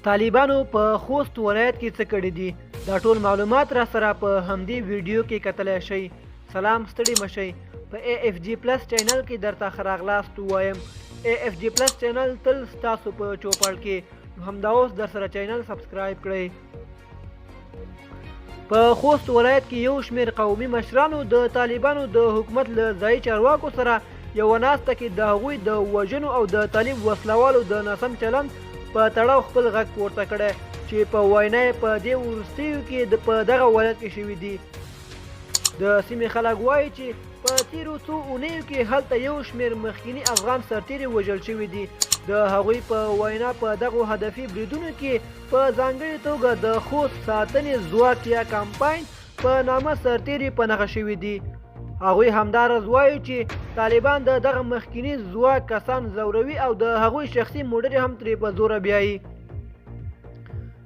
طالبانو په خوست ولایت کې څه کړي دي؟ دا ټول معلومات را سره په همدې ویډیو کې کتلی شئ. سلام، ستړي مشئ. په ای اف جی پلس چینل کې درته ښه راغلاست ووایم. ای اف جی پلس چینل تل ستاسو په چوپړ کې. نو همدا اوس در سره چینل سبسکرایب کړئ. په خوست ولایت کې یو شمېر قومي مشرانو د طالبانو د حکومت له ځایي چارواکو سره یوه ناسته کې د هغوی د وژنو او د طالب وسلهوالو د ناسم چلند په تړاو خپل غږ پورته کړی چې په وینا یې په دې وروستیو کې په دغه ولایت کې شوي دي. د سیمې خلک وایي چې په تیرو څو اونیو کې هلته یو شمېر مخکیني افغان سرتیري وژل شوي دي. د هغوی په وینا په دغو هدفي بریدونو کې په ځانګړې توګه د خوست ساتنې ځواک یا کمپاین په نامه سرتیري په نښه شوي دي. هغوی همداراز وایي چې طالبان د دغه مخکیني ځواک کسان ځوروي او د هغوی شخصي موټرې هم ترې په زوره بیایي.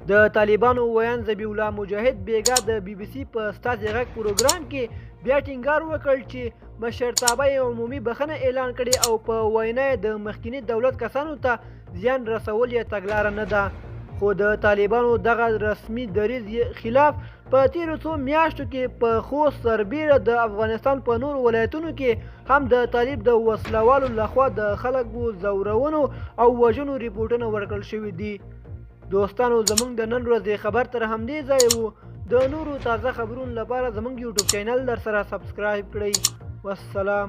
د طالبانو ویاند ذبیح الله مجاهد بیګا د بي بي سي په ستاسې غږ پروګرام کې بیا ټینګار وکړ چې مشرتابه یې عمومي بخښنه اعلان کړې او په وینا یې د مخکیني دولت کسانو ته زیان رسول یې تګلاره نه ده. خو د طالبانو دغه رسمي دریځ خلاف په تیرو څو میاشتو کې په خوست سربیره د افغانستان په نورو ولایتونو کې هم د طالب د وسلوالو لخوا د خلکو ځورونو او وژنو رپوټونه ورکړل شوي دي. دوستانو، زمونږ د نن ورځې خبر تر همدې ځایه وو. د نورو تازه خبرونو لپاره زمونږ یوټیوب چینل در سره سبسکرایب کړئ. والسلام.